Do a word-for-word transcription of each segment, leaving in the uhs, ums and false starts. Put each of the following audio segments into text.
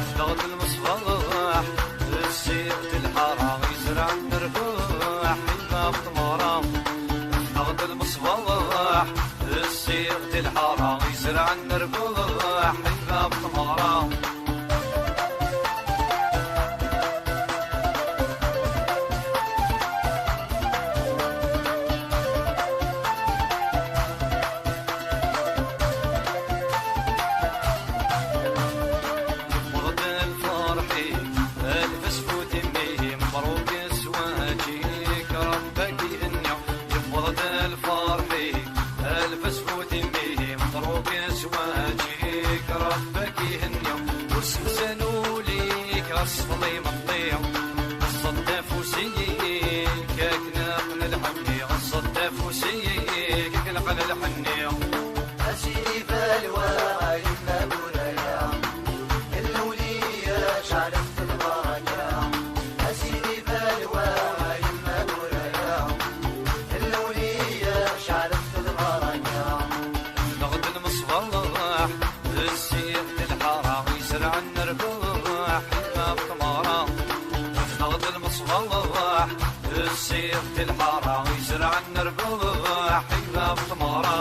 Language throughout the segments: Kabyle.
Ffeɣ-d lmeṣbaḥ, ssiɣ-d lḥara, izerɛen rrbeḥ, illa bṭemra. Ffeɣ-d lmeṣbaḥ, ssiɣ-d lḥara, izerɛen rrbeḥ, illa bṭemra. Yewweḍ-d lferḥ-ik, lbes bu timmi, mebruk zwaǧ-ik, Rebbi ad k-ihenni. Yewweḍ-d lferḥ-ik, lbes bu timmi, mebruk zwaǧ-ik, Rebbi ad k-ihenni. Ur ssemsan ul-ik ɣer ṣṣfel imeṭṭi, ẓẓed afus-ik akken aqen lḥenni, ẓẓed afus-ik akken aqen lḥenni. A sidi Balwa, a yemma Buraya, lewliya ceɛlent lbaraka. A sidi Balwa, a yemma Buraya, lewliya ceɛlent lbaraka. Ffeɣ-d lmeṣbaḥ, ssiɣ-d lḥara, izerɛen rrbeḥ, illa bṭemra. Ffeɣ-d lmeṣbaḥ, ssiɣ-d lḥara, izerɛen rrbeḥ, illa bṭemra.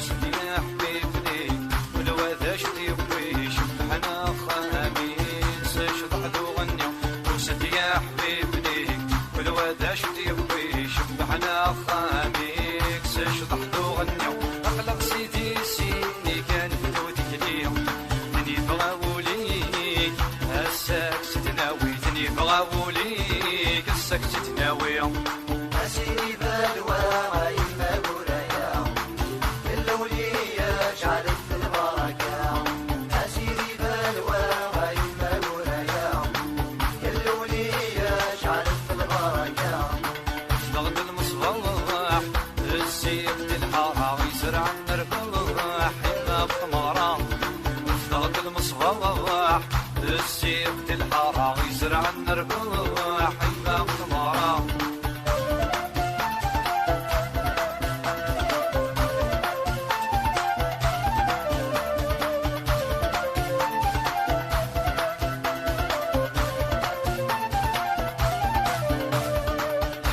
Sidi aḥbibni, kul wa d acu t-yewwi, cebḥen axxam-is, cḍeḥ d uɣenni. Tusa-d ya ḥbibni, kul wa d acu t-yewwi, cebḥen axxam-is, cḍeḥ d uɣenni. Aql-aɣ sidi sin-nni kan bdu tikli, ten yebɣa wul-ik, ass-a ad k-tt-id-nawi, ten yebɣa wul-ik, ass-a ad k-tt-id-nawi. A sidi Balwa, a yemma Buraya, lewliya ceɛlent lbaraka. A sidi Balwa, a yemma Buraya, lewliya ceɛlent lbaraka. Ffeɣ-d lmeṣbaḥ, ssiɣ-d lḥara, izerɛen rrbeḥ, illa bṭemra. Ffeɣ-d lmeṣbaḥ, ssiɣ-d lḥara, izerɛen rrbeḥ, illa bṭemra.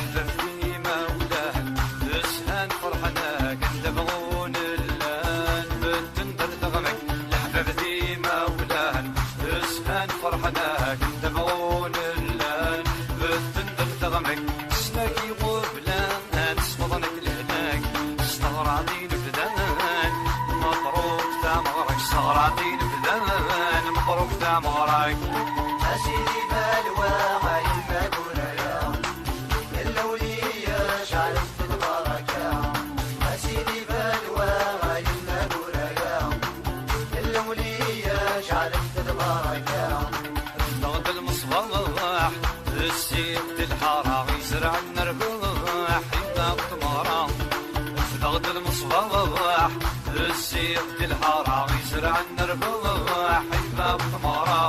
Leḥbab d imawlan, zhan ferḥen akken d abɣun llan, bedden berdeɣ mek. Leḥbab d imawlan, zhan ferḥen akken d abɣun llan, bedden berdeɣ mek. Snak iɣublan, ad sfeḍen ak lehnak, s teɣraḍin bdan, mebruk tameɣra-k, s teɣraḍin bdan, mebruk tameɣra-k. A sidi Balwa, a yemma Buraya, lewliya ceɛlent lbaraka. A sidi Balwa, a yemma Buraya, lewliya ceɛlent lbaraka. Ffeɣ-d lmeṣbaḥ, ssiɣ-d lḥara, izerɛen rrbeḥ, illa bṭemra. Ffeɣ-d lmeṣbaḥ, ssiɣ-d lḥara, izerɛen rrbeḥ, illa bṭemra.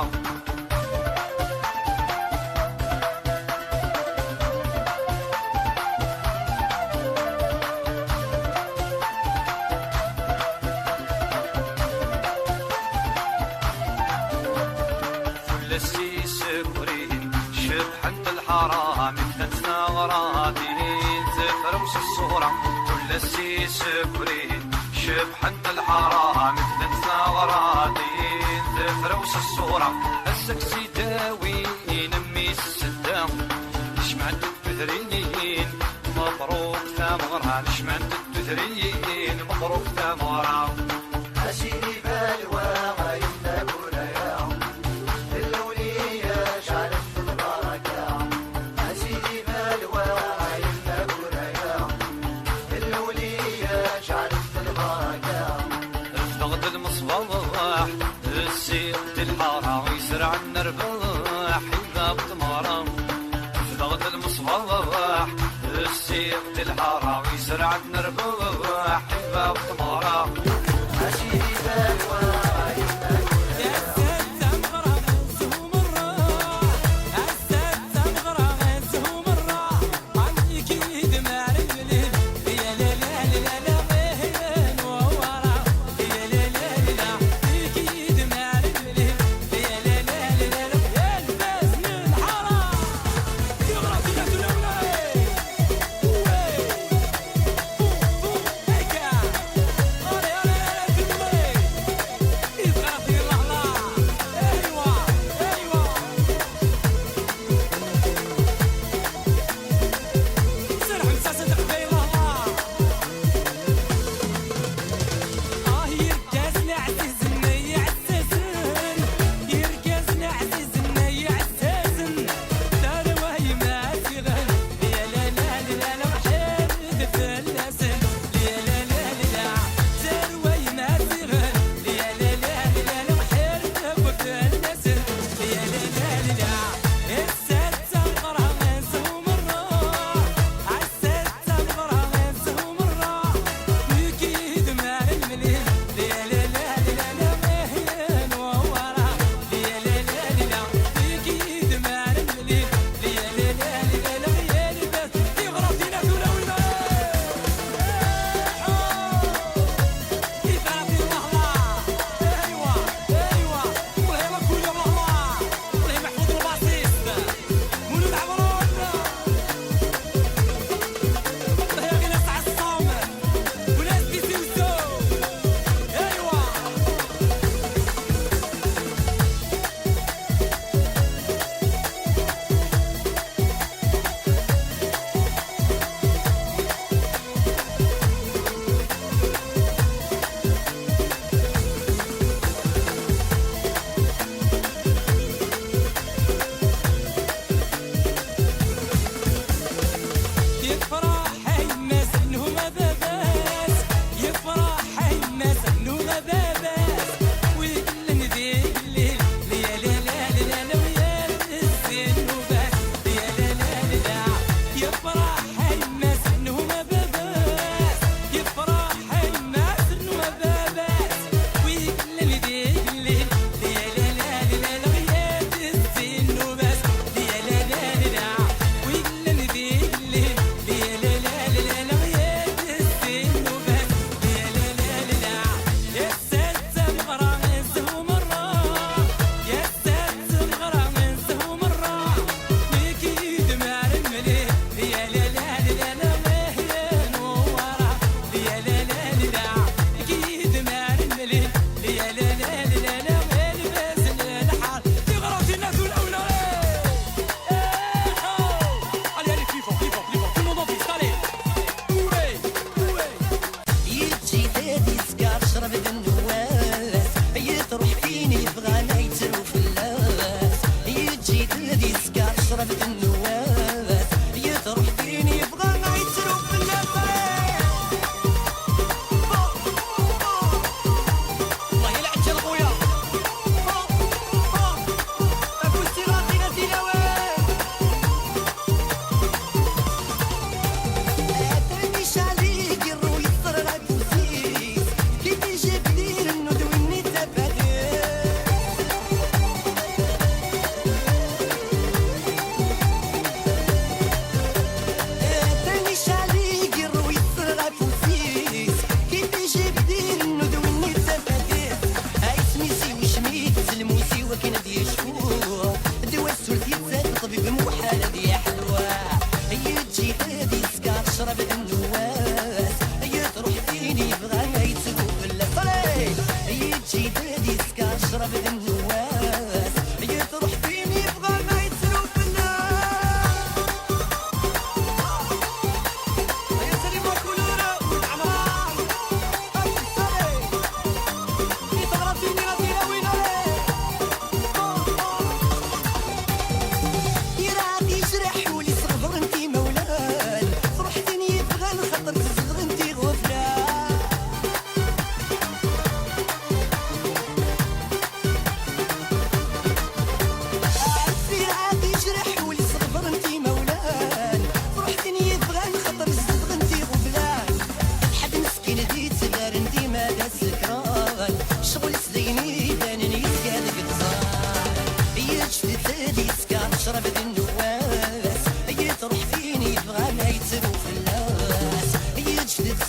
Fell-as i s-ggrin, cebḥent lḥara, mi fdant taɣratin, tefrew s ṣṣura. Fell-as Sisebrin cebḥent lḥara, medlent taɣratin, tefrawes ṣṣura, ass-a k-id-awin mmi-s sedda. Jemɛent-d tudrin, mebruk tameɣra, jemɛent-d tudrin, mebruk tameɣra. A sidi balwa, ay lewliya, ceɛlet lbaraka. A sidi balwa, ay lewliya, lewliya, ceɛlet lbaraka. Refdeɣ-d lmeṣbaḥ, ssiɣ-d lḥara, iserɛen rrbeḥ i bab tmeɣra. Refdeɣ-d lmeṣbaḥ, ssiɣ-d lḥara, iserɛen rrbeḥ i bab tmeɣra. A sidi balwa, ay lewliya.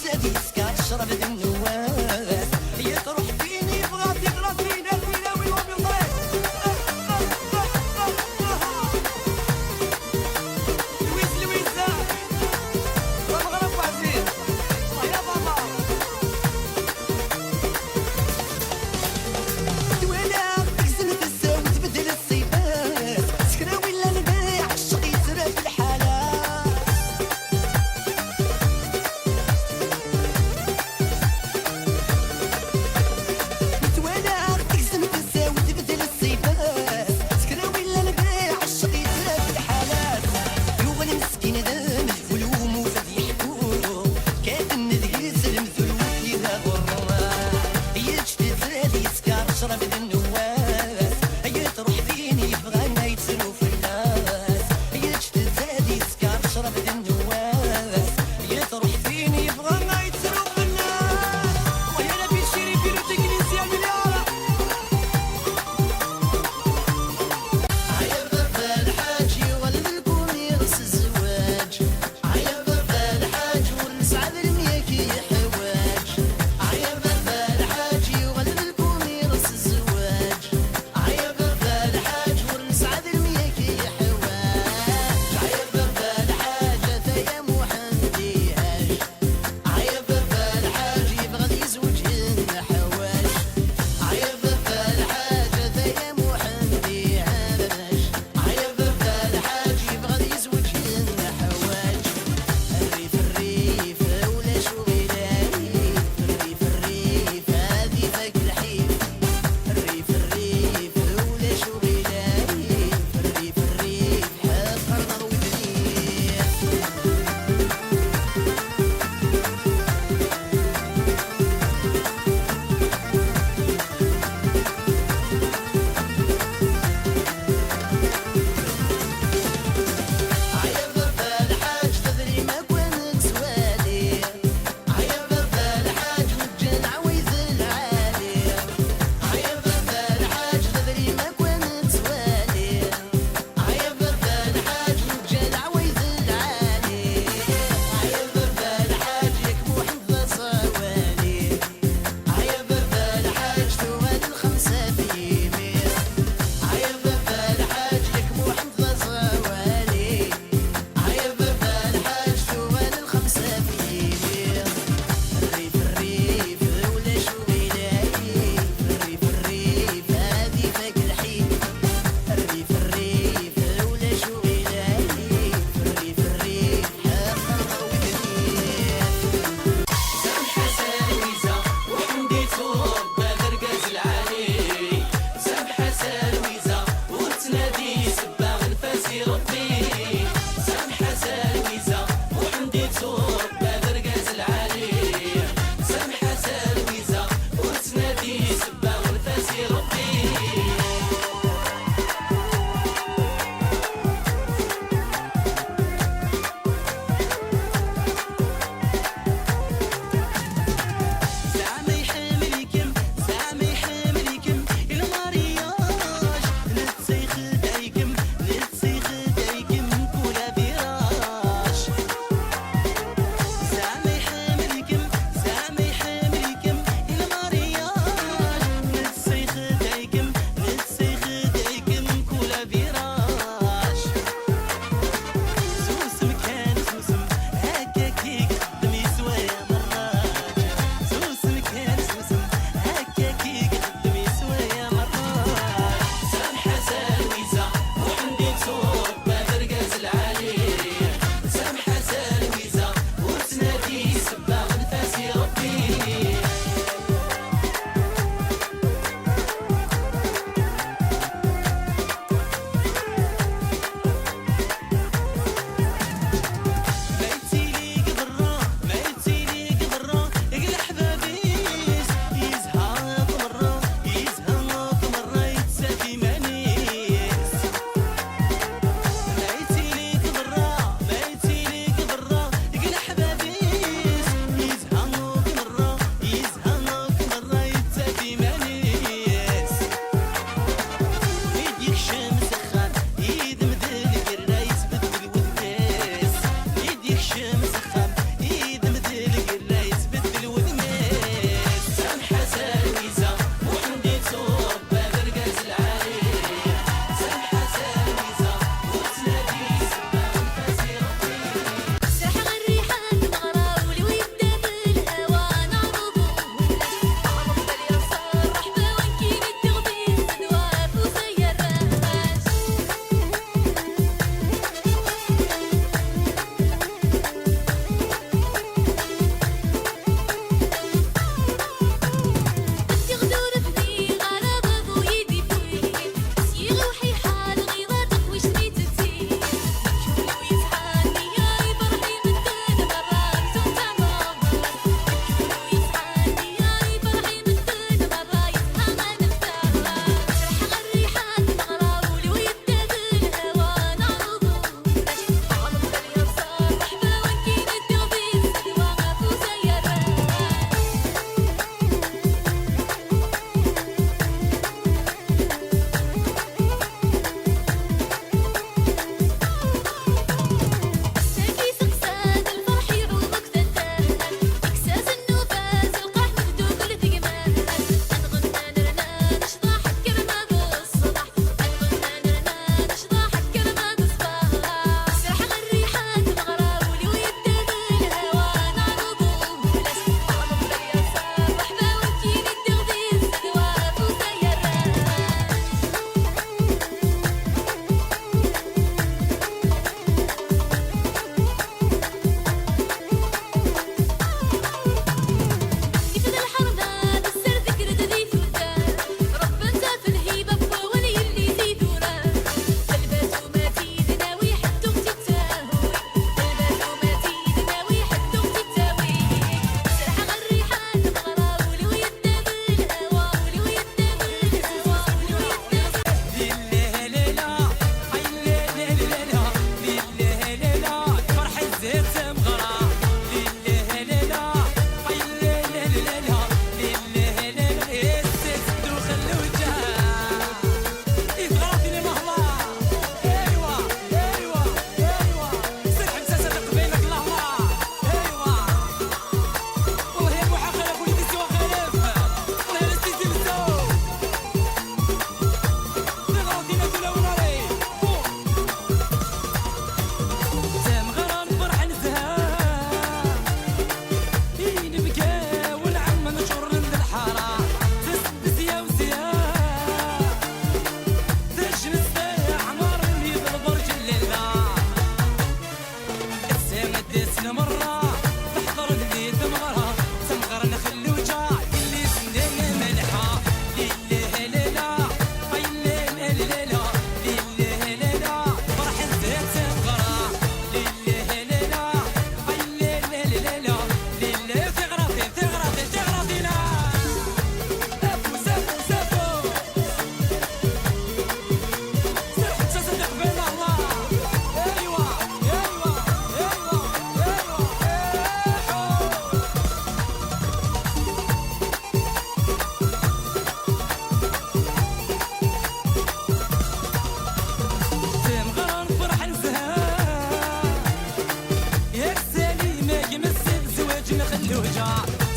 Ad yeskeṛ ccrab d nnwas, yetruḥ tin yebɣa tibratin, ar win awi l'ambiance. Lwiz, Lwiza, Tameɣra n Weɛzib, ya baba. Twala tegzem tessaw tbeddel ṣṣibat, s kra win llan d aɛecceq yettrab lḥala.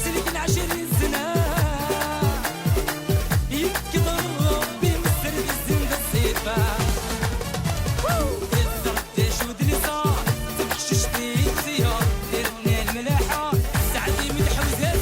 Selken ɛecrin sna, yefk-d Ṛebbi mser d zzin d ṣṣifa. Iẓer d acu d liṣa, tefkecct i tsiya, tirni lmelḥa, sseɛd-im d ḥewza.